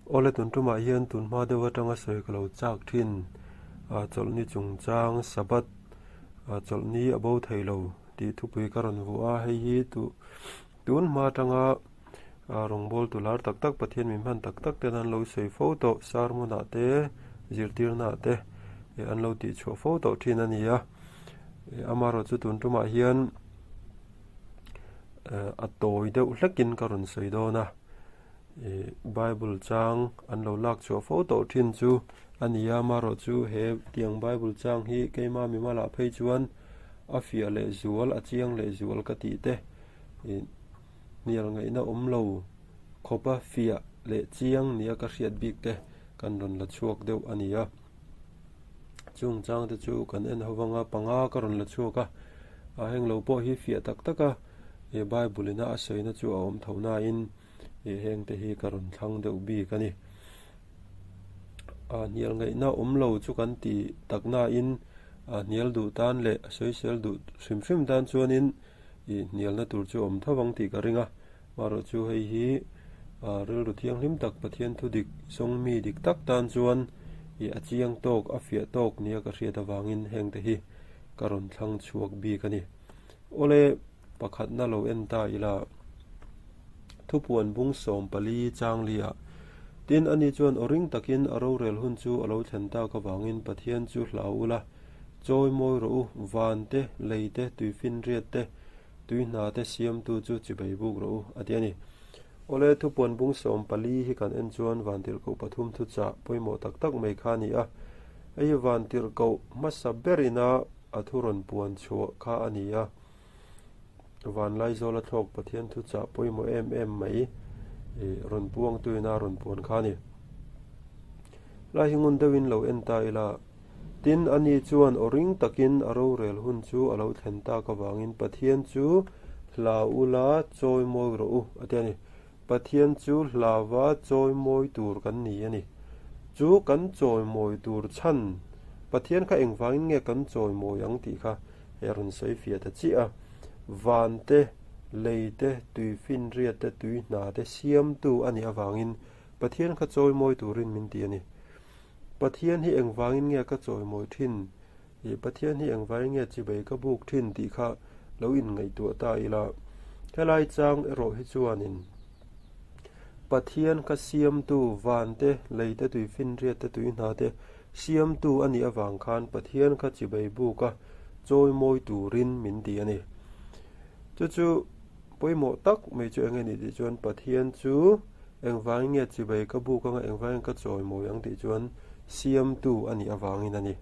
Awle tun tumah hian tun hma deuh atanga sawi ka lo chak thin a chawlhni chungchang Sabbath a chawlhni a bo thei lo tih thupui ka rawn vuah a, hei hi tu tun hma atanga a rawngbawltu lar tak tak Pathian min hman tak tak ten an lo sawi fo tawh sermon ah te zirtirna ah te an lo tih chhuah fo tawh thin a ni a, amaherawhchu tun tumah hian a tawi deuh hlekin ka rawn sawi dawn a. Ih Bible chang an lo lak chhuah fo tawh thin chu a ni a, amaherawh chu he tiang Bible chang hi keima mimalah phei chuan a fiah leh zual a chiang leh zual ka tih te ih hnial ngaihna awm lo khawpa fiah leh chiang nia ka hriat bik te kan rawn la chhuak deuh a ni a. Chung chang te chu kan en ho vanga panga ka rawn la chhuak a, a heng lo pawh hi fiah tak tak a he Bible ina a sawina chu a awm tho nain ih heng te hi ka rawn thlang deuh bik a ni. A hnial ngaihna awm lo chu kan ti tak nain a hnial duh tan leh a sawisel duh hrim hrim tan chuanin ih hnialna tur chu a awm tho ang tih ka ring a. Marawh chu hei hi rilru thianghlim tak Pathian thu dik zawng mi dik tak tan chuan ih a chiang tawk a fiah tawk nia ka hriat avangin heng te hi ka rawn thlang chhuak bik a ni. Awle pakhatna lo en ta ila thupuan bung 14 changlia tin ani chuan aw ring takin a rorel hun chu a lo thlen tak avangin Pathian chu hlau ula chawi mawi rawh u van te lei te tuifinriat te Tui hna te siamtu chu chibai buk rawh u, a ti a ni. Awle, thupuan bung 14 hi kan en chuan vantirhkoh pathum thuchah pawimawh tak tak mai kha a ni a. Hei hi vantirhkoh hmasa berina a thu rawn puan chhuah kha a ni a. Vanlaizawla thlawk Pathian thuchah pawimawh em em mai rawn puangtuina a rawn puan kha a ni. Lai hi ngun deuhin lo en ta ila. Tin, ani chuan aw ring takin a rorel hun chu a lo thlen tak avangin Pathian chu hla ula chawi mawi rawh u, a ti a ni. Pathian chu hlava chawi mawi tur kan ni a ni. Chu kan chawi mawi tur chhan Pathian kha engvangin nge kan chawi mawi ang tih kha he rawn sawi fiah ta chiah a. Van te, lei te, tuifinriat te, tui hna te siamtu a nih avangin Pathian kha chawi mawi turin min ti a ni. Pathian hi engvangin nge ka chawimawi thin? Ih, Pathian hi engvangin nge chibai ka buk thin tih kha lo inngaihtuah ta ila. Helai chang erawh hi chuanin Pathian kha siamtu van te, lei te, tuifinriat te, tui hna te siamtu a nih avang khan Pathian kha chibai buk a chawimawi turin min ti a ni. Chu chu Pawimawh tak mai chu eng nge nih tih chuan Pathian chu engvangin nge chibai ka buk anga engvangin ka chawi mawi ang tih chuan siamtu a nih avangin a ni.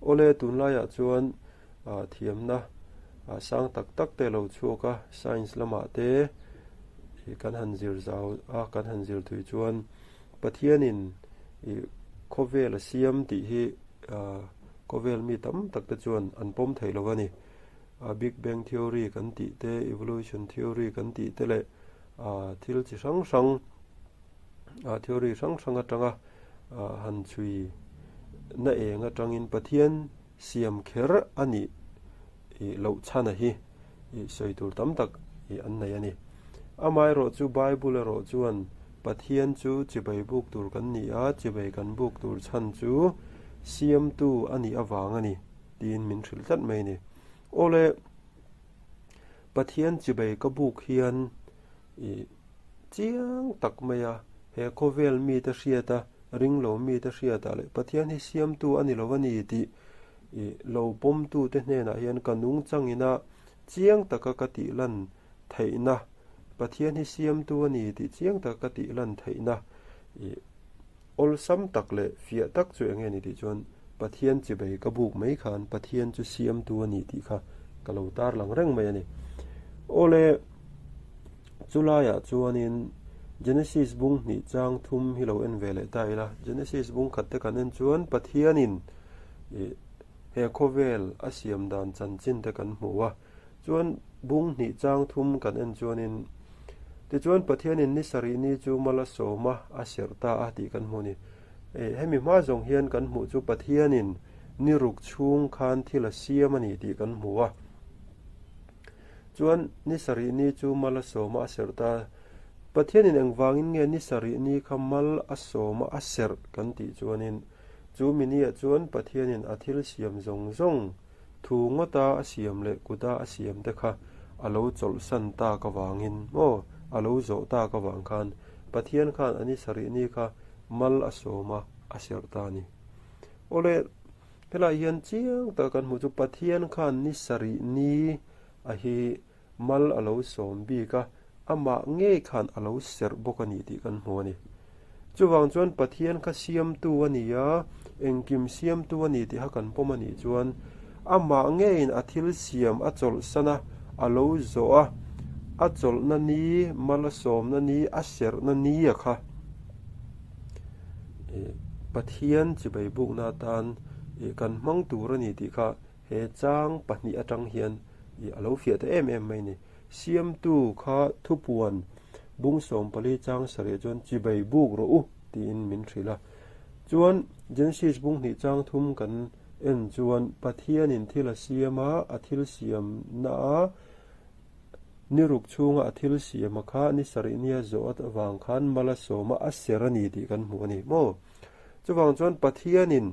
Awle tunlaiah chuan thiamna sang tak tak te lo chhuak a, science lamah te kan han zir zau a, kan han zir thui chuan Pathianin khawvel a siam tih hi khawvel mi tam tak te chuan an pawm thei lo a ni. A Big Bang Theory kan tih te, Evolution Theory kan tih te leh thil chi hrang hrang theory hrang hrang atanga han chhui na eng atangin Pathian siam kher a nih loh chhana hi sawi tur tam tak an nei a ni. Amaherawh chu Bible erawh chuan Pathian chu chibai buk tur kan ni a, chibai kan buk tur chhan chu siamtu a nih avang a ni. Tiin min hrilh tlat mai a ni. Awle, Pathian chibai ka buk hian ih chiang tak mai a, he khawvel mite hriata, ringlo mite hriata leh Pathian hi siamtu a ni lo a ni tih ih lo pawmtute hnenah hian ka nungchangina chiang taka ka tih lan theihna, Pathian hi siamtu a ni tih chiang taka ka tih lan theihna ih Awlsam tak leh fiah tak chu eng nge ni tih chuan Pathian chibei ka buk mai khan Pathian chu siamtu a ni tih kha ka lo tarlang reng mai a ni. Awle, chulaiah chuanin Genesis bung hnih chang thum hi lo en ve leh ta ila. Genesis bung khat te kan en chuan Pathianin ih he khawvel a siam dan chanchin te kan hmu a. Chuan bung hnih chang thum kan en chuanin tichuan Pathianin ni sarih ni chu mal a sawm a, a serh ta a tih kan hmu a ni. Hemi hma zawng hian kan hmuh chu Pathianin ni ruk chhung khan thil a siam a ni tih kan hmu a. Chuan ni sarih ni chu mal a sawm a, a serh ta. Pathianin engvangin nge ni sarih ni kha mal a sawm a, a serh kan tih chuanin chu mi niah chuan Pathianin a thil siam zawng zawng thu ngawta a siam leh kuta a siam te kha a lo chawlhsan tak avangin maw a lo zawh tak avang khan Pathian khan a ni sarih ni kha mal a sawm a, a serh ta a ni. Awle, helaiah hian chiang taka kan hmuh chu Pathian khan ni sarih ni a hi mal a lo sawm bik a, amah ngei khan a lo serh bawk a ni tih kan hmu a ni. Chuvang chuan Pathian kha siamtu a ni a, engkim siamtu a ni tiha kan pawm a nih chuan amah ngeiin a thil siam a chawlhsan a, a lo zawh a, a chawlhna ni, mal a sawmna ni, a serhna ni a kha Pathian chibai bukna atan kan hmang tur a ni tih kha He chang pahnih atang hian ih a lo fiah ta em em mai ni. Siamtu kha thupuan bung 14 chang sarih chuan chibai buk rawh u tiin min hrilh a. Chuan Genesis bung hnih chang thum kan en chuan Pathianin thil a siam a, a thil siamna a ni ruk chhunga a thil siam a kha ni sarih nia zawh at avang khan mal a sawm a, a ser a ni tih kan hmu a ni maw. Chuvang chuan Pathianin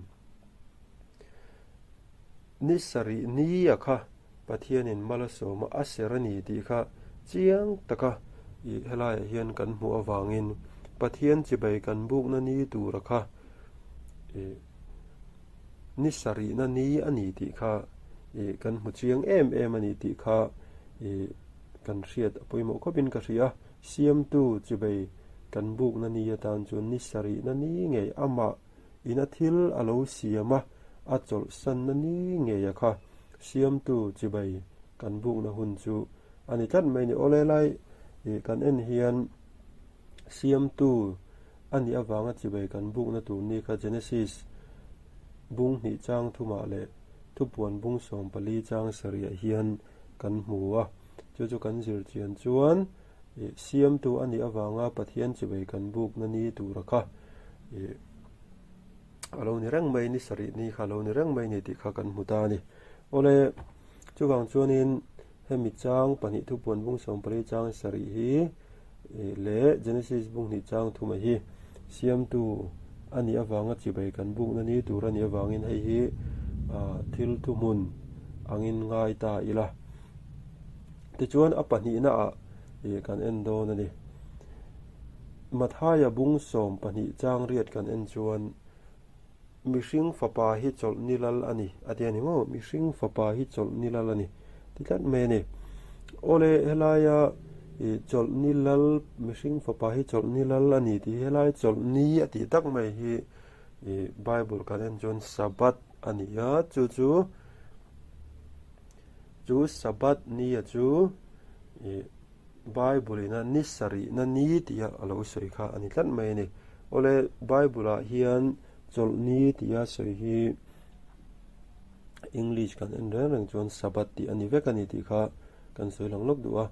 Ni sarih ni a kha Pathianin mal a sawm a, a ser a ni tih kha chiang taka ih helaiah hian kan hmuh avangin Pathian chibai kan bukna ni tura kha ih ni sarihna ni a ni tih kha ih kan hmu chiang em em a ni tih kha ih kan hriat a pawimawh khawpin ka hria. Siamtu chibai kan bukna ni atan chuan ni sarihna ni ngei amah Ina thil a lo siam a, a chawlhsanna ni ngei a kha siamtu chibai kan bukna hun chu a ni tlat mai ni. Awle lai ih kan en hian siamtu a nih avanga chibai kan bukna tur ni kha Genesis bung hnih chang thumah leh thupuan bung 14 chang sarihah hian kan hmu a, chu chu kan zir chian chuan Ih siamtu a nih avanga Pathian chibai kan bukna ni tura kha ih a lo ni reng mai ni sarih ni kha a lo ni reng mai ni tih kha kan hmu ta a ni. Awle chuvang chuanin hemi chang pahnih thupuan bung 14 chang sarih hi ih leh Genesis bung hnih chang thuma hi siamtu a nih avanga chibai kan bukna ni tur a nih avangin hei hi ah thil thuhmun angin ngai ta ila. Tichuan a pahnihna ah ih kan en dawn a ni. Mathaia bung 12 chang riat kan en chuan mihring fapa hi chawlh ni lal a ni a ti a ni maw? Mihring fapa hi chawlh ni lal a ni ti tlat mai a ni. Awle helaia ih chawlh ni lal mihring fapa hi chawlh ni lal a ni tih hi helai chawlh ni a tih tak mai hi ih Bible kan en chuan Sabbath a ni a chu chu Chu Sabbath nia chu ih Bible ina ni sarihna ni tih a lo sawi kha a ni tlat mai a ni. Awle Bible ah hian chawlh ni tih a sawi hi English kan en reng reng chuan Sabbath tih a ni vek a ni tih kha kan sawi lang lawk duh a.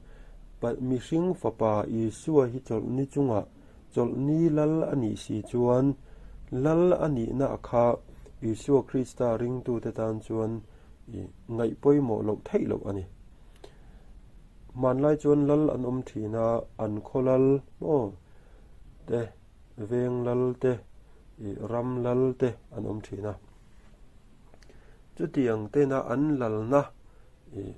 Mihring fapa Isua hi chawlh ni chungah chawlh ni lal a nih si chuan lal a nihna a kha Isua Krista ringtute tan chuan ih ngaih pawimawh loh theih loh a ni. Hmanlai chuan lal an awm thin a, an khaw lal maw te, veng lal te, ih ram lal te an awm thin a. Chutiang tena an lalna ih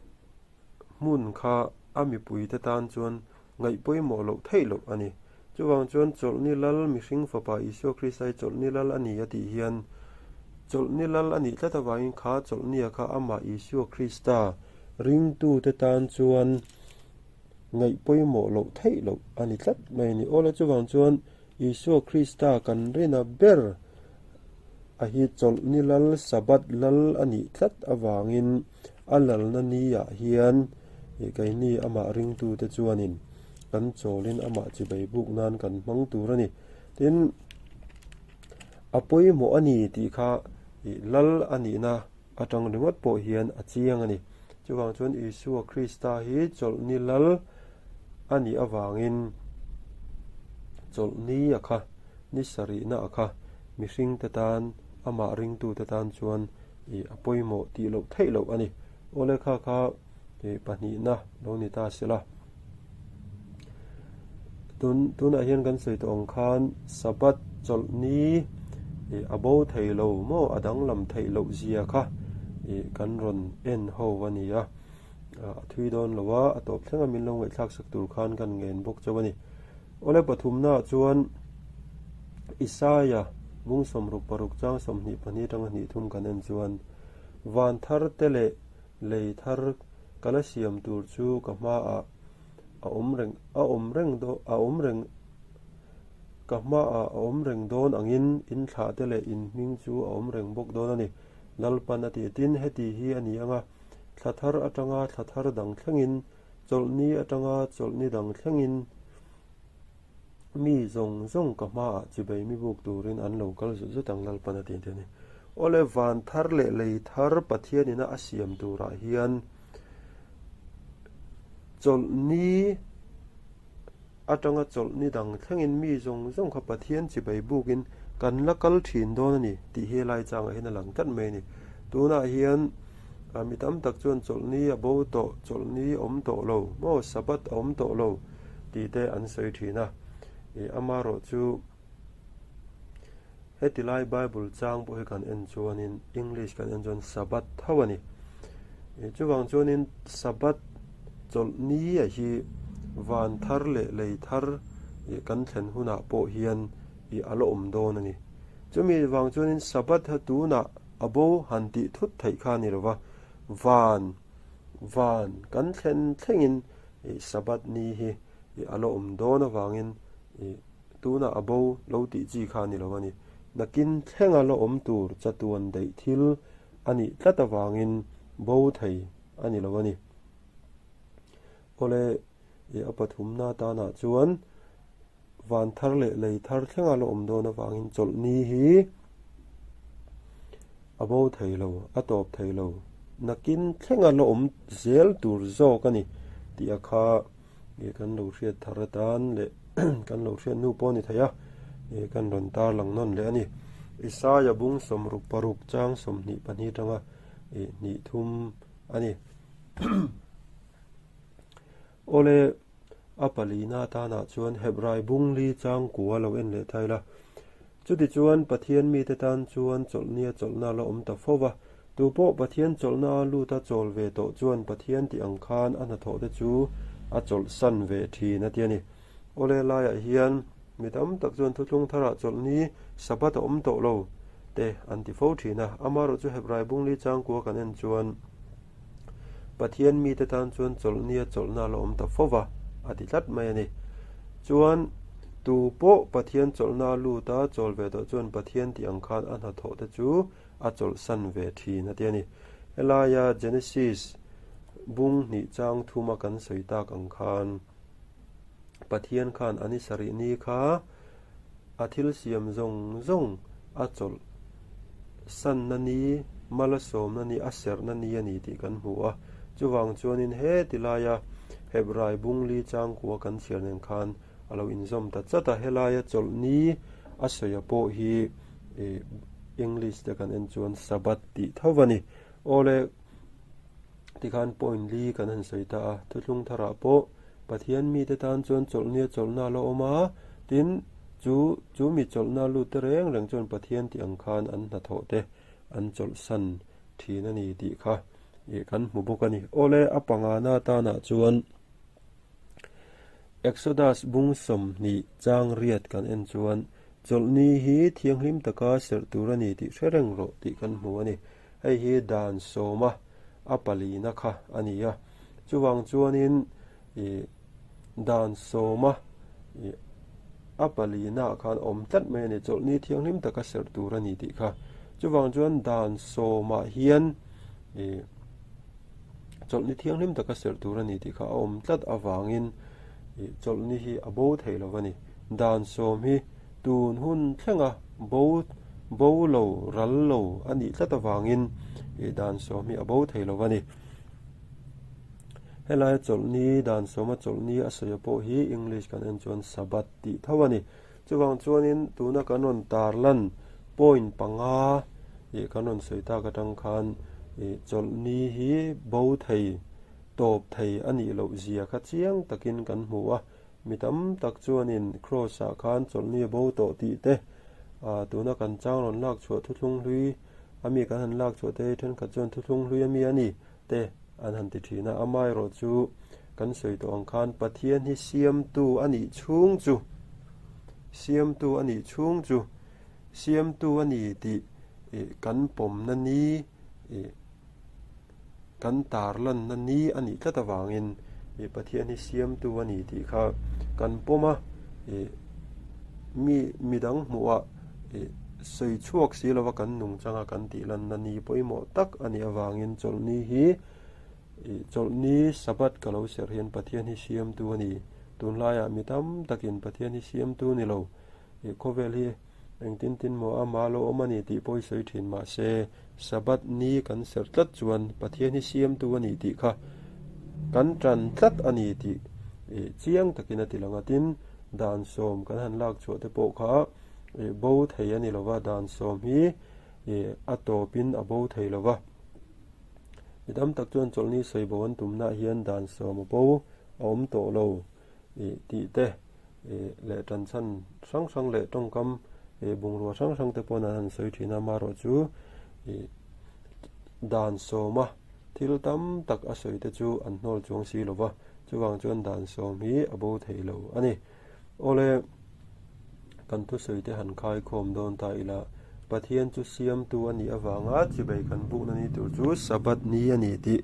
hmun kha a mipuite tan chuan ngaih pawimawh loh theih loh a ni. Chuvang chuan chawlhni lal mihring fapa Isua Krista hi chawlhni lal a ni a tih hian chawlhni lal a nih tlat avangin kha chawlhnia kha amah Isua Krista ringtute tan chuan ngaih pawimawh loh theih loh a ni tlat mai a ni. Awle chuvang chuan Isua Krista kan rina ber a hi chawlhni lal Sabbath lal a nih tlat avangin a lalna niah hian ih keini amah ringtute chuanin kan chawlin amah chibai buk nan kan hmang tur a ni. Tin, a pawimawh a ni tih kha ih lal a nihna atang ringawt pawh hian a chiang a ni. Chuvang chuan Isua Krista hi chawlhni lal a nih avangin chawlhni a kha, ni sarihna a kha mihringte tan, amah ringtute tan chuan ih a pawimawh tih loh theih loh a ni. Awle kha kha ih pahnihna lo ni ta se la. Tun tunah hian kan sawi tawh ang khan Sabbath chawlh ni ih a bo thei lo maw a danglam theih loh zia kha ih kan rawn en ho a ni a. A thui dawn lo a, a tawp thleng a min lo ngaihthlak sak tur khan kan ngen bawk chauh a ni. Awle pathumnaah chuan Isaia bung 66 chang 22 atanga hnih thum kan en chuan van thar te leh lei thar ka la siam tur chu ka hmaah a awm reng a awm reng daw a awm reng ka hmaah a awm reng dawn angin in thlah te leh in hming chu a awm reng bawk dawn a ni. Lalpan a ti tin heti hi a ni ang a, thla thar atanga thla thar dang thlengin, chawlhni atanga chawlhni dang thlengin mi zawng zawng ka hmaah chibei mi buk turin an lo kal zut zut ang Lalpan a ti a ni. Awle van thar leh lei thar Pathianina a siam turah hian Chawlhni atanga chawlhni dang thlengin mi zawng zawng kha Pathian chibai bukin kan la kal thin dawn a ni tih hi helai changah hian a lang tlat mai a ni. Tunah hian mi tam tak chuan chawlhni a bo tawh, chawlhni a awm tawh lo maw, Sabbath a awm tawh lo tih te an sawi thin a. Ih amaherawhchu Heti lai Bible chang pawh hi kan en chuanin English kan en chuan Sabbath tho a ni. Chuvang chuanin Sabbath chawlhni a hi van thar leh lei thar kan thlen hunah pawh hian a la awm dawn a ni. Chumi vang chuanin Sabbath ha tunah a bo han tih thut theih kha a ni lova, van van kan thlen thlengin Sabbath ni hi a la awm dawn avangin Tunah a bo lo tih chi kha a ni lo a ni. Nakin thlenga la awm tur chatuan daih thil a nih tlat avangin bo thei a ni lo a ni. Awle, i a pathumna tanah chuan van thar leh lei thar thlenga la awm dawn avangin chawlhni hi a bo thei lo, a tawp thei lo. Nakin thlenga la awm zel tur zawk a ni tih a kha Ih kan lo hriat thar atan leh kan lo hriat hnu pawh a ni thei a, ih kan rawn tar lang nawn leh a ni. Isaia bung 66 chang 22 atanga ih hnih thum a ni. Awle a palina atanah chuan Hebrai bung li chang kua lo en leh thai la. Chutichuan, Pathian mite tan chuan chawlhnia chawlhna a la awm ta fo va. Tupawh Pathian chawlhna a lut a chawl ve tawh chuan Pathian tih ang khan a hnathawhte chu a chawlhsan ve thin a ti a ni. Awle laiah hian mi tam tak chuan thuthlung tharah chawlhni Sabbath a awm tawh lo te an ti fo thin a. Amaherawhchu Hebrai bungli changkua kan en chuan Pathian mite tan chuan chawlhnia chawlhna a la awm ta fo va, a ti tlat mai a ni. Chuan, tu pawh Pathian chawlhna a lut a, chawl ve tawh chuan Pathian tih ang khan a hnathawh te chu a chawlhsan ve thin a ti a ni. Helaia Genesis bung hnih chang thuma kan sawi tak ang khan Pathian khan a ni sarih ni kha A thil siam zawng zawng a chawlh sanna ni, mal a sawmna ni, a serhna ni a ni tih kan hmu a. Chuvang chuanin he ti laia Hebrai bungli changkua kan chhiar nen khan a lo inzawm ta chat a. Helaia chawlh ni a sawia pawh hi English te kan en chuan Sabbath tih tho a ni. Awle tikhan point li kan han sawi ta a, thuthlung tharah pawh Pathian mite tan chuan chawlhnia chawlhna a la awm a, tin, chu chu mi chawlhna lut te reng reng chuan Pathian tih ang khan an hnathawh te an chawlhsan thin a ni tih kha ih kan hmu bawk a ni. Awle, a pangana tanah chuan Exodus bung 20 chang riat kan en chuan chawlhni hi thianghlim taka serh tur a ni tih hre reng rawh tih kan hmu a ni. Hei hi dan sawma a palina kha a ni a. Chuvang chuanin ih dan sawma ih a palina ah khan awm tlat mai a ni. Chawlhni thianghlim taka serh tur a ni tih kha. Chuvang chuan dan sawmah hian ih chawlhni thianghlim taka serh tur a ni tih kha a awm tlat avangin ih chawlhni hi a bo thei lo a ni. Dan sawm hi Tun hun thlenga bo bo lo, ral lo a nih tlat avangin ih dan sawm hi a bo thei lo a ni. Helaia chawlhni, dan sawma chawlhni a sawi pawh hi English kan en chuan Sabbath tih tho a ni. Chuvang chuanin tuna kan rawn tarlan point panga ih kan rawn sawi tak atang khan ih chawlhni hi bo thei, tawp thei a nih loh zia kha chiang takin kan hmu a. Mi tam tak chuanin Kraws-ah khan chawlhni a bo tawh tih te, tuna kan chang rawn lak chhuah thuthlung hlui a mi kan han lak chhuah te hi thenkhat chuan thuthlung hlui a mi a ni te an han ti thin a. Amaherawhchu kan sawi tawh ang khan Pathian hi siamtu a nih chhung chu, siamtu a nih chhung chu, siamtu a ni tih kan pawmna ni, Kan tarlanna ni a nih tlat avangin ih Pathian hi siamtu a ni tih kha kan pawm a, ih mi midang hmuhah ih sawi chhuak si lova kan nung changa kan tih lanna ni pawimawh tak a nih avangin chawlhni hi ih chawlhni Sabbath ka lo serh hian Pathian hi siamtu a ni. Tunlaiah mi tam takin Pathian hi siamtu ni lo ih khawvel hi Engtin tin maw ama lo awm a ni tih pawh i sawi thin mahse Sabbath ni kan serh tlat chuan Pathian hi siamtu a ni tih kha kan tan tlat a ni tih ih chiang takin a ti lang a. Tin, dan sawm kan han lak chhuah te pawh kha ih bo thei a ni lova, dan sawm hi ih a tawpin a bo thei lova. Mi tam tak chuan chawlhni sawi bo an tumnaah hian dan sawm a bo a awm tawh lo. Ih tih te ih leh tanchhan hrang hrang leh tawngkam ih bungrua hrang hrang te pawn an han sawi thin a, amaherawh chu ih dan sawma thil tam tak a sawi te chu an hnawl chuang si lo va, chuvang chuan dan sawm hi a bo thei lo a ni. Awle kan thusawi te han khaikhawm dawn ta ila, Pathian chu siamtu a nih avanga chibei kan bukna ni tur chu Sabbath ni a ni tih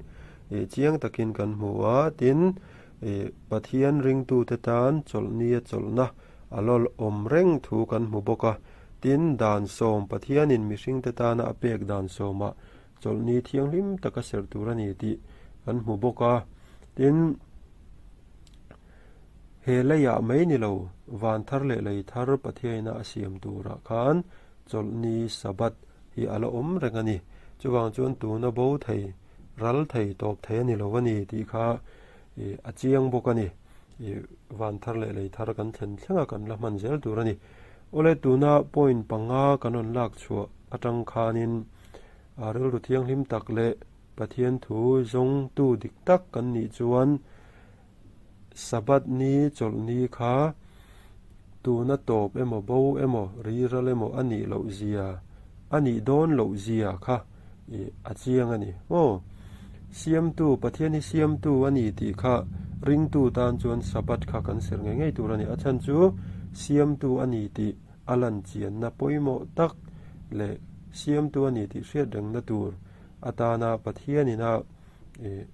ih chiang takin kan hmu a, tin Ih, Pathian ringtute tan chawlhnia chawlhna a lo awm reng thu kan hmu bawk a. Tin, dan sawm Pathianin mihringte tana a pek dan sawmah chawlhni thianghlim taka serh tur a ni tih kan hmu bawk a. Tin, he leiah mai ni lo, van thar leh lei thar Pathiaina a siam turah khan chawlhni, Sabbath, hi a la awm reng a ni. Chuvang chuan tuna bo thei, ral thei, tawp thei a ni lo a ni tih kha ih a chiang bawk a ni. Ih van thar leh lei thar kan thlen thleng a kan la hman zel tur a ni. Awle tuna point panga kan rawn lak chhuah atang khanin a rilru thianghlim tak leh Pathian thu zawngtu dik tak kan nih chuan Sabbath ni chawlhni kha tuna tawp emaw bo emaw riral emaw a nih loh zia a nih dawn loh zia kha ih a chiang a ni maw? Siamtu Pathian hi siamtu a ni tih kha ringtu tan chuan Sabbath kha kan serh ngei ngei tur a ni. A chhan chu siamtu a ni tih a lan chianna pawimawh tak leh siamtu a ni tih hriat rengna tur atana Pathianina ih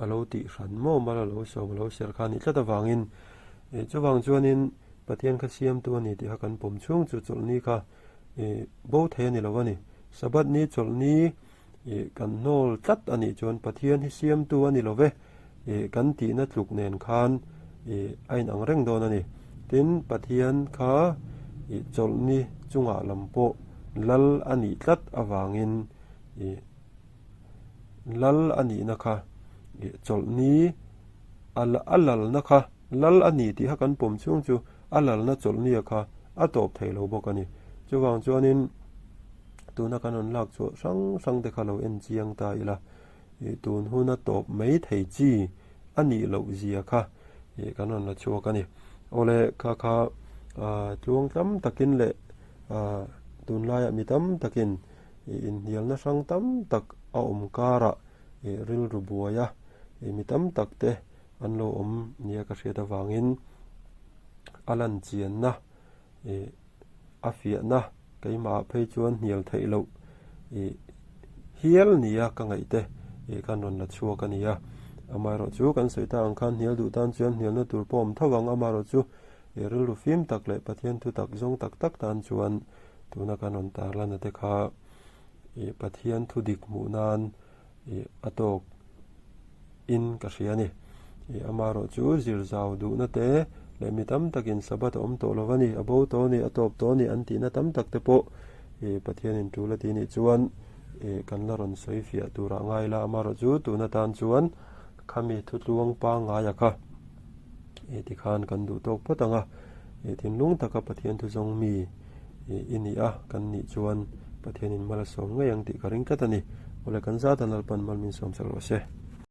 a lo tih hran maw mal a lo sawm a lo serh kha a nih tlat avangin ih chuvang chuanin Pathian kha siamtu a ni tih kha kan pawm chhung chu chawlhni kha ih bo thei a ni lo a ni. Sabbath ni chawlhni ih kan hnawl tlat a nih chuan Pathian hi siamtu a ni lo ve ih kan tihna tluk nen khan ih a inang reng dawn a ni. Tin, Pathian kha ih chawlhni chungah lam pawh lal a nih tlat avangin ih Lal a nihna kha ih chawlhni a a lalna kha lal a ni tih kha kan pawm chhung chu a lalna chawlhnia kha a tawp thei lo bawk a ni. Chuvang chuanin tuna kan rawn lak chhuah hrang hrang te kha lo en chiang ta ila ih tun huna tawp mai thei chi a nih loh zia kha ih kan rawn la chhuak a ni. Awle kha kha ah tluang tlam takin leh ah tunlaiah mi tam takin Ih inhnialna hrang tam tak a awm karah ih rilru buai a, ih mi tam tak te an lo awm nia ka hriat avangin a lan chianna ih a fiahna keimah phei chuan hnial theih loh ih hial nia ka ngaih te ih kan rawn la chhuak a ni a. Amaherawh chu kan sawi ta ang khan hnial duh tan chuan hnialna tur pawh awm tho ang, amaherawh chu ih rilru fim tak leh Pathian thu tak zawng tak tak tan chuan Tuna kan rawn tarlana te kha ih Pathian thu dik hmuh nan ih a tawk in ka hria a ni. Ih amaherawh chu zir zau duhna te leh mi tam takin Sabbath a awm tawh lo a ni, a bo tawh a ni, a tawp tawh a ni an tihna tam tak te pawh ih Pathianin tul a ti nih chuan ih kan la rawn sawi fiah turah ngai la. Amaherawh chu tuna tan chuan khami thutluang pangngaia kha ih tikhan kan duh tawk phawt ang a, ih thinlung taka Pathian thu zawng mi i ni a, kan nih chuan Pathianin mal a sawm ngei ang tih ka ring tlat a ni. Awle kan zat a Lalpan mal min sawm sak rawh se.